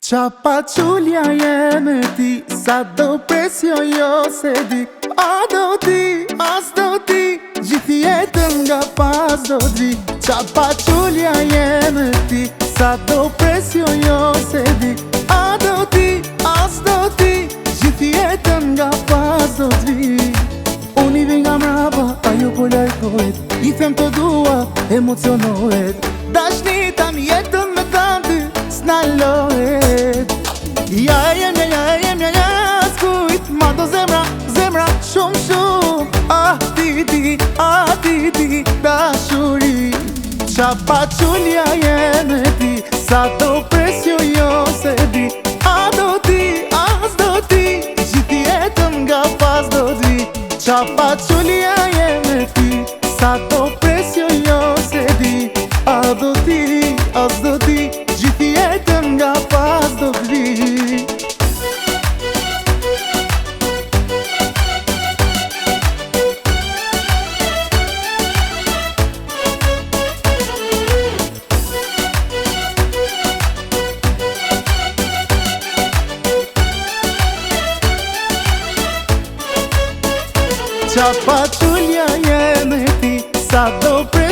Qa paçulja jeme ti, sa do pres jo jo s'e di. A do ti, a s'do ti, gjithë jetën nga pas do t'vi. Qa paçulja jeme ti, sa do pres jo jo s'e di. A do ti, a s'do ti, gjithë jetën nga pas do t'vi. Unë i vi nga mrapa, ajo po largohet. I them të dua, emocionohet. Dashni tan jetën me dhanë ty, s'nalohet. Ja e jem, ja e jem, ja ja askujt. Ma do zemra, zemra, shumë shumë. Ah ti ti, ah ti ti, dashuri. Qa paçulja jeme ti, sa do pres jo jo s'e di. A do ti, a s'do ti, gjithë jetën nga pas do t'vi. Qa paçulja jeme ti, sa do pres jo jo s'e di. A do ti, a s'do ti, gjithë jetën nga pas do t'vi. Qa paçulja jeme ti, sa do pres.